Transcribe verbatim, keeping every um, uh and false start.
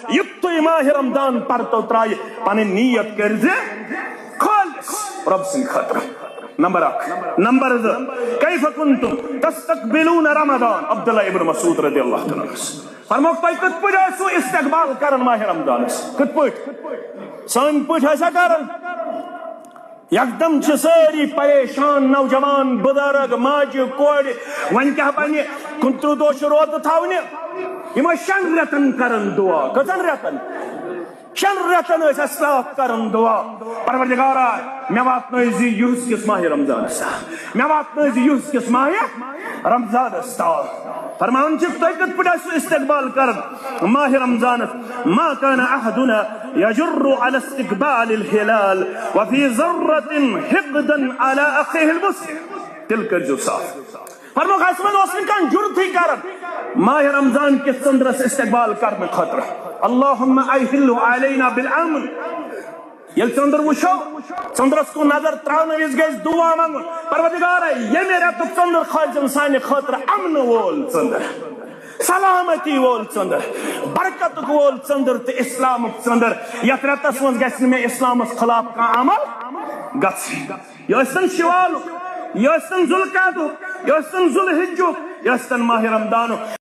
یُتھُے ماہِ رمضان پرتو ترایہِ، پنٕنۍ نیت کٔرزِ خالص رۄب سٕنٛدِ خٲطرٕ۔ نمبر اکھ۔ نمبر زٕ، کیف کنتم تستقبلون رمضان؟ عبداللہ ابن مسعود رضی اللہ تعالیٰ عنہ۔ فرموکھ، تُہۍ کِتھ پٲٹھۍ ٲسِو استقبال کران ماہِ رمضانس؟ کِتھ پٲٹھۍ؟ سٲنۍ پٲٹھۍ ٲسیا کران؟ یکدم چھِ سٲری پریشان، نوجوان، بُزرگ، ماجہِ، کورِ، وۄنۍ کیٛاہ بنہِ؟ کُنترٕہ دۄہ چھِ روزٕ تھاونہِ۔ یِم ٲسۍ شٮ۪ن رٮ۪تن کران دُعا۔ کٔژن رٮ۪تن؟ شٮ۪ن رٮ۪تن ٲسۍ اَسہِ صاف کران دُعا، پروردگارا، مےٚ واتنٲوزِ یُہُس کِس ماہِ رمضانس، مےٚ واتنٲوزِ یُہُس کِس ماہِ رمضانس تام۔ فرماوان چھِ، تُہۍ کِتھ پٲٹھۍ ٲسِو استقبال کران ماہِ رمضانس؟ ما كان أحدنا يجر على استقبال الهلال وفي ذرة حقدا على أخيه المسلم۔ دِل کٔرزیو صاف۔ فرموکھ، اَسہِ منٛز اوس نہٕ کانٛہہ جُرتھٕے کران ماہِ رمضان کِس ژٔنٛدرس استقبال کرنہٕ خٲطرٕ۔ اللهم أهله علينا بالأمن۔ ییٚلہِ ژٔنٛدٕر وٕچھو، ژٔنٛدرس کُن نظر تراونہٕ وِزِ گژھِ دُعا منٛگُن، پروردگارا، ییٚمہِ رٮ۪تُک ژٔنٛدٕر کھٲلزٮ۪م سانہِ خٲطرٕ امنہٕ وول ژٔنٛدٕر، سلامتی وول ژٔنٛدٕر، برکتُک وول ژٔنٛدٕر تہٕ اسلامُک ژٔنٛدٕر۔ یتھ رٮ۪تس منٛز گژھِ نہٕ مےٚ اسلامس خلاف کانٛہہ عمل گژھٕنۍ۔ یہِ ٲسۍتن شوالُک، یہِ ٲسۍتن ذوالقعدُک، یہِ ٲسۍتن ذوالحجُک، یہِ ٲسۍتن ماہِ رمضانُک۔